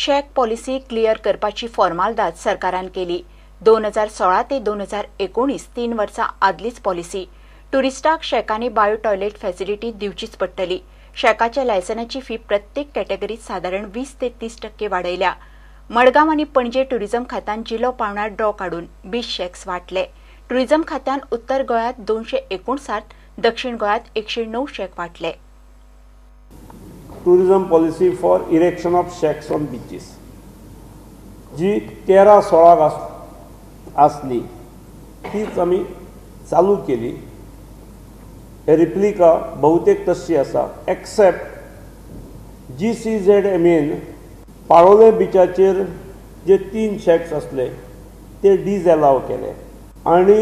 Shack policy clear करपाची फॉर्मालदाद सरकारान केली. 2016 ते 2019 3 वर्सां आदलीच पॉलिसी. ट्युरिस्टाक शॅकांनी बायो टॉयलेट फॅसिलिटी दिवचीच पडटली. शॅकाच्या लायसनाची फी प्रत्येक कॅटेगरीत सादारण 20 ते 30% वाडयल्या. मडगांव आनी पणजे ट्युरिझम खात्यान जिल्लो पावणार ड्रॉ काडून 20 शॅक्स वांटले. ट्युरिझम खात्यान उत्तर गोंयांत 259, दक्षिण गोंयांत 109 shack वांटले. Tourism policy for erection of shacks on beaches जी 13-16 आसली तीच आमी चालू केली. रिप्लिका बहुतेक तशी आसा, एक्सेप्ट GCZMN Palolem बिचाचेर जे 3 शॅक्स आसले ते डिसएलाव केले आनी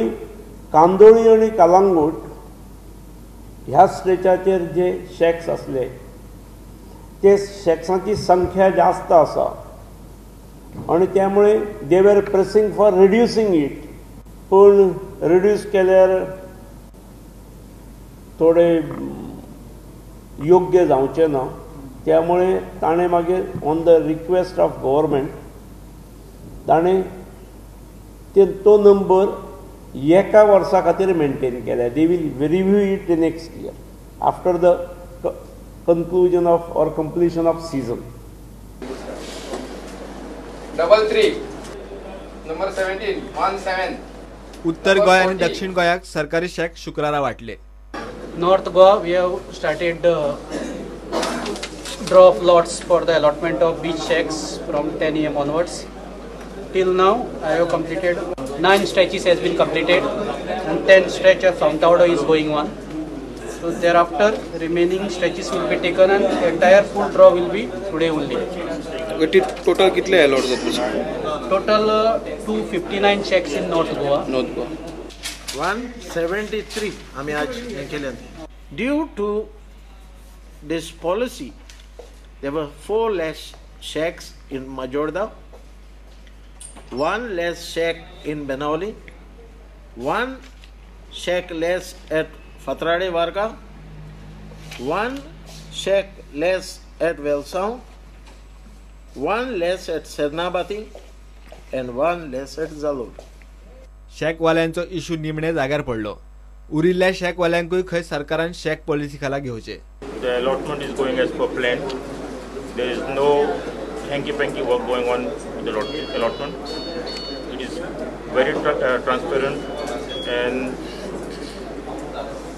कांदोळी आनी कालांगूट ह्या स्ट्रेचाचेर जे शॅक्स आसले ते शॅक्सांची संख्या जास्त आसा आनी त्यामुळे they were pressing for reducing it. पूण रिड्यूस केल्यार थोडे योग्य जावचें ना, त्यामुळे ताणें मागीर on the request of government ताणें ते तो नंबर एका वर्सा खातीर मेंटेन केल्या. They will review it the next year after the conclusion of or completion of season. 33 number 17 17. उत्तर गोंय आनी दक्षिण गोंयाक सरकारी शॅक शुक्रारा वांटले. North Goa we have started draw of lots for the allotment of beach shacks from 10 AM onwards. Till now I have completed 9 stretches has been completed and 10 stretch of Fontaudo is going on. So thereafter remaining stretches will be taken and entire full draw will be today only. Total कितले allot जातले? Total 259 shacks in North Goa. North Goa 173 आमी आज हें केल्यात. Due to this policy there were 4 less shacks in Majorda, 1 less shack in Benaulim, 1 shack less at Fatrade Varca, 1 shack less at Velsao, 1 less at Sernabatim and 1 less at Jalore. शॅकवाल्यांचो issue निमणे जाग्यार पडलो. उरिल्ल्या शॅकवाल्यांकूय खंय सरकारान shack policy खाला घेवचे. The allotment is going as per plan. There is no hanky-panky work going on with the allotment. It is very transparent and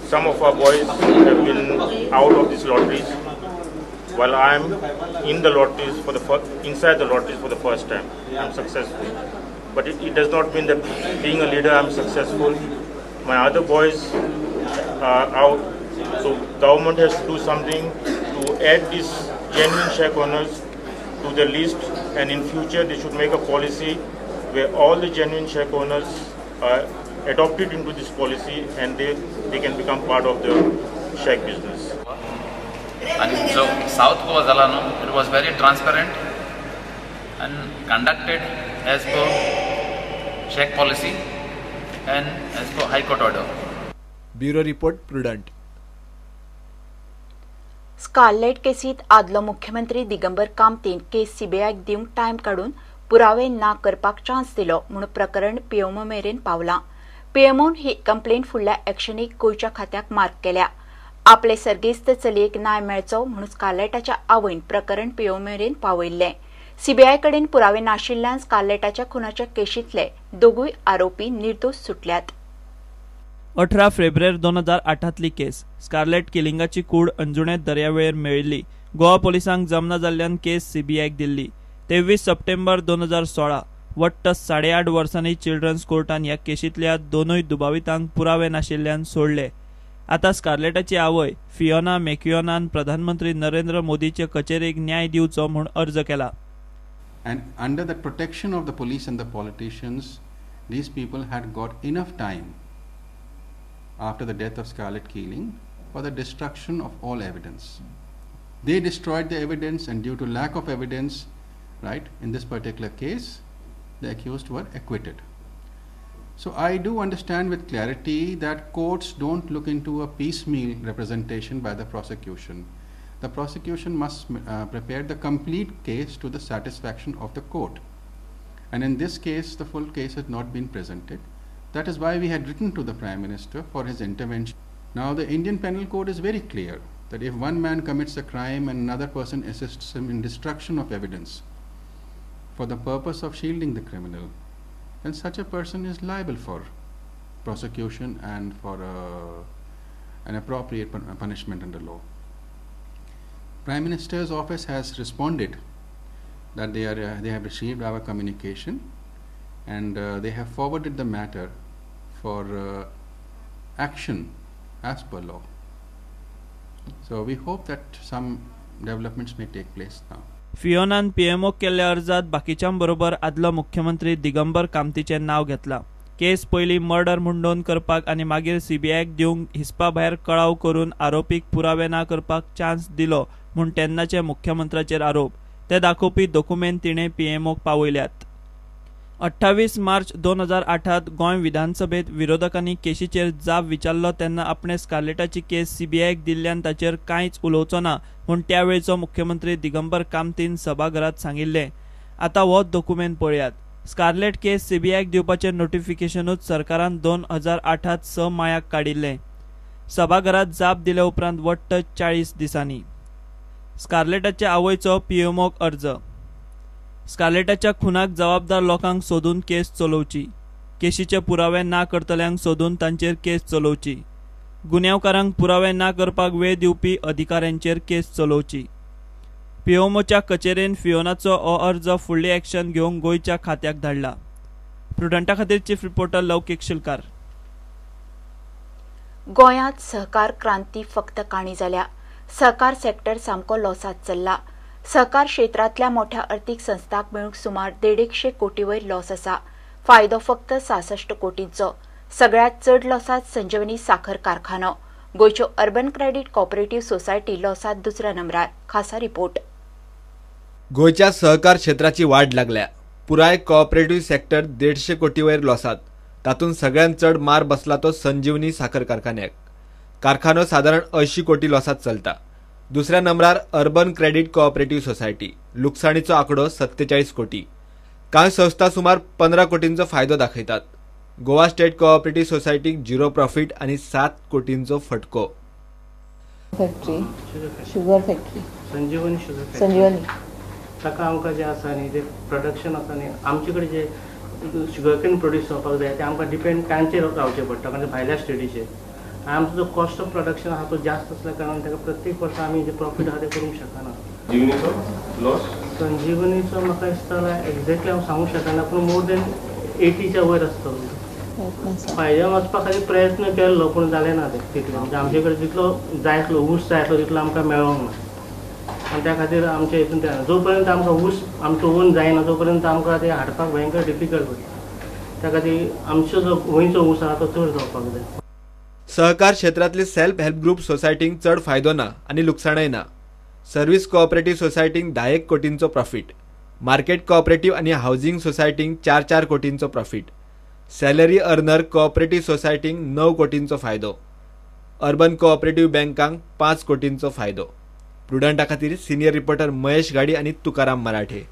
some of our boys have been out of these lotteries while I am in the lotteries for the inside the lotteries for the first time. I am successful. But it does not mean that being a leader I am successful. My other boys are out. So government has to do something to add these genuine shack owners to the list, and in future they should make a policy where all the genuine shack owners are adopted into this policy and they can become part of the shack business. And so South Goa जाला न्हू, it was very transparent and conducted as per shack policy and as per High Court order. Bureau report, Prudent. Scarlet केसीत आदलो मुख्यमंत्री दिगंबर कामतीन केस सीबीआयक दिवंक time काडून पुरावे ना करपाक chance दिलो म्हूण प्रकरण पीएमओ मेरेन पावलां. पीएमओन ही कंप्लेन फुडल्या एक्शनीक गोंयच्या खात्याक मार्क केल्या. आपले सर्गेस्त चलयेक न्याय मेळचो म्हूण स्कारलेटाच्या आवयन प्रकरण पीएमओ मेरेन पावयिल्लें. सीबीआय कडेन पुरावे नाशिल्ल्यान स्कारलेटाच्या खुनाच्या केशींतले दोगूय आरोपी निर्दोश सुटल्यात. 18 फेब्रुवारी 2008तली केस. स्कारलेट किलिंगाची कूड अंजुणे दर्यावेळेर मेळिल्ली. गोवा पोलिसांक जमना जाल्ल्यान केस सीबीआयक दिल्ली. 23 सप्टेंबर 2016 वट्ट 8.5 वर्सांनी चिल्ड्रन्स कोर्टान ह्या केशींतल्या दोनूय दुबावितांक पुरावे नाशिल्ल्यान सोडले. आतां स्कारलेटाची आवय फियोना मॅक्युऑनान प्रधानमंत्री नरेंद्र मोदीचे कचेरेक न्याय दिवचो म्हूण अर्ज केला. And under the protection of the police and the politicians, these people had got enough time after the death of Scarlett Keeling for the destruction of all evidence. They destroyed the evidence, and due to lack of evidence, right, in this particular case, the accused were acquitted. So I do understand with clarity that courts don't look into a piecemeal representation by the prosecution. the prosecution must prepare the complete case to the satisfaction of the court. And in this case, the full case has not been presented. That is why we had written to the Prime Minister for his intervention. Now, the Indian Penal Code is very clear that if one man commits a crime and another person assists him in destruction of evidence for the purpose of shielding the criminal, then such a person is liable for prosecution and for an appropriate punishment under law. Prime Minister's office has responded that they have received our communication and they have forwarded the matter for action as per law. So we hope that some developments may take place now. फियोनान पीएमओक केल्ल्या अर्जात बाकीच्यां बरोबर आदलो मुख्यमंत्री दिगंबर कामतीचें नांव घेतलां. केस पयलीं murder म्हूण नोंद करपाक आनी मागीर सीबीआयक दिवंक हिसपा भायर कळाव करून आरोपीक पुरावे ना करपाक चान्स दिलो म्हूण तेन्नाचे मुख्यमंत्र्याचेर आरोप. ते दाखोवपी दोकुमेंत तिणें पीएमओक पावयल्यात. 28 मार्च 2008 गोंय विधानसभेत विरोधकांनी केशीचेर जाब विचारलो तेन्ना आपणे स्कारलेटाची केस सीबीआयक दिल्ल्यान ताचेर कांयच उलोवचो ना म्हूण त्या वेळचो मुख्यमंत्री दिगंबर कामतीन सभाघरात सांगिल्लें. आतां हो दोकुमेंत पळयात. स्कारलेट केस सीबीआयक दिवपाचें नोटिफिकेशनूच सरकारान 2008 6 मायाक काडिल्लें. सभाघरात जाप दिले उपरांत वट्ट 40 दिसांनी स्कारलेटाच्या आवयचो पीएमओक अर्ज. स्कारलेटाच्या खुनाक जबाबदार लोकांक सोदून केस चलोवची, केशीचे पुरावे ना करतल्यांक सोदून तांचेर केस चलोवची, गुन्यांवकारांक पुरावे ना करपाक वेळ दिवपी अधिकाऱ्यांचेर केस चलोवची. पीएमओच्या कचेरेन फियोनाचो हो अर्ज फुडली एक्शन घेवंक गोंयच्या खात्याक धाडला. प्रुडंटा खातीर चीफ रिपोर्टर लौकीक शिलकार. गोंयांत सहकार क्रांती फक्त काणी जाल्या. सहकार सेक्टर सामको लॉसांत चल्ला. सहकार क्षेत्रांतल्या मोठ्या अर्थीक संस्थांक मेळूंक सुमार 150 कोटी वयर लॉस आसा. फायदो फक्त 66 कोटींचो. सगळ्यांत चड लॉसांत संजीवनी साखर कारखानो. गोंयच्यो अर्बन क्रेडीट कॉपरेटिव्ह सोसायटी लॉसांत दुसऱ्या नंबरार. खासा रिपोर्ट. गोंयच्या सहकार क्षेत्राची वाड लागल्या. पुराय कॉपरेटिव्ह सेक्टर 150 कोटी वयर लॉसांत. तातूंत सगळ्यांत चड मार बसला तो संजीवनी साखर कारखान्याक. कारखानो सादारण 80 कोटी लॉसांत चलता. दुसऱ्या नंबरार अर्बन क्रेडीट कोऑपरेटिव्ह सोसायटी. लुकसाणीचो आंकडो 47 कोटी. कांय संस्था सुमार 15 कोटींचो फायदो दाखयतात. गोवा स्टेट कोऑपरेटिव्ह सोसायटीक 0 प्रॉफिट आनी 7 कोटींचो फटको. Factory, sugar factory, Sanjeevani sugar factory, Sanjeevani ताका आमकां जें आसा न्ही, जें प्रोडक्शन आसा न्ही, आमचे कडेन जें शुगर केन प्रोड्यूस जावपाक जाय तें आमकां डिपेंड तांचेर रावचें पडटा, कारण भायल्या स्टेटीचेर. आमचो जो कॉस्ट ऑफ प्रोडक्शन आसा तो जास्त आसल्या कारणान ताका प्रत्येक वर्सा आमी जे प्रॉफीट आसा ते करूंक शकना. संजीवनीचो लॉस, संजीवनीचो म्हाका दिसता एक्झॅक्टली हांव सांगूंक शकना, पूण मोर देन 80च्या वयर आसतलो. फायद्यान वचपा खातीर प्रयत्न केल्लो पूण जालें ना तें तितलें. म्हणजे आमचे कडेन जितलो जाय आसलो ऊस जाय आसलो तितलो आमकां मेळोंक ना आनी त्या खातीर आमच्या हितून तें जो पर्यंत आमकां ऊस आमचो ओन जायना तो पर्यंत आमकां तें हाडपाक भयंकर डिफिकल्ट पडटा. त्या खातीर आमचो जो गोंयचो ऊस आसा तो चड जावपाक जाय. सहकार क्षेत्रांतली सेल्फ हेल्प ग्रुप सोसायटींक चड फायदो ना आनी लुकसाणय ना. सर्व्हिस कोऑपरेटिव्ह सोसायटींक 10 कोटींचो प्रॉफिट, मार्केट कोऑपरेटिव्ह आनी हावजिंग सोसायटींक 4-4 कोटींचो प्रॉफिट, सॅलरी अर्नर कोऑपरेटिव्ह सोसायटींक 9 कोटींचो फायदो, अर्बन कोऑपरेटिव्ह बँकांक 5 कोटींचो फायदो. प्रुडंटा खातीर सिनियर रिपोर्टर महेश गाडी आनी तुकाराम मराठे.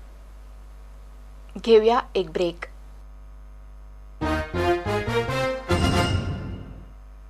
घेवया एक ब्रेक.